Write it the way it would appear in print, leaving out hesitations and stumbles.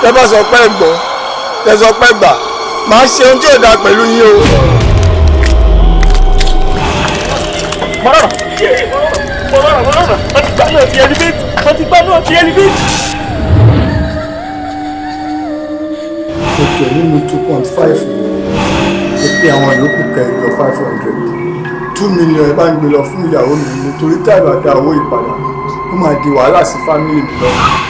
Tẹ́ bá sọ pé gbọ́, tẹ́ sọ pé gbà, máa ṣe ohun tí ò dáa pẹ̀lú yín o. Mọ̀rọ̀rọ̀ mọ̀rọ̀rọ̀ mọ̀rọ̀rọ̀, wọ́n ti gbá náà ti elevate, wọ́n ti gbá náà ti elevate. Òkè nínú 2.5 ẹ pé àwọn yòókù kẹjọ 500, 2 million. Ẹ bá ń gbé lọ fún ìyàwó mi nítorí tá ìbá dá owó ìpadà, ó máa di wàhálà sí family mi lọ́wọ́.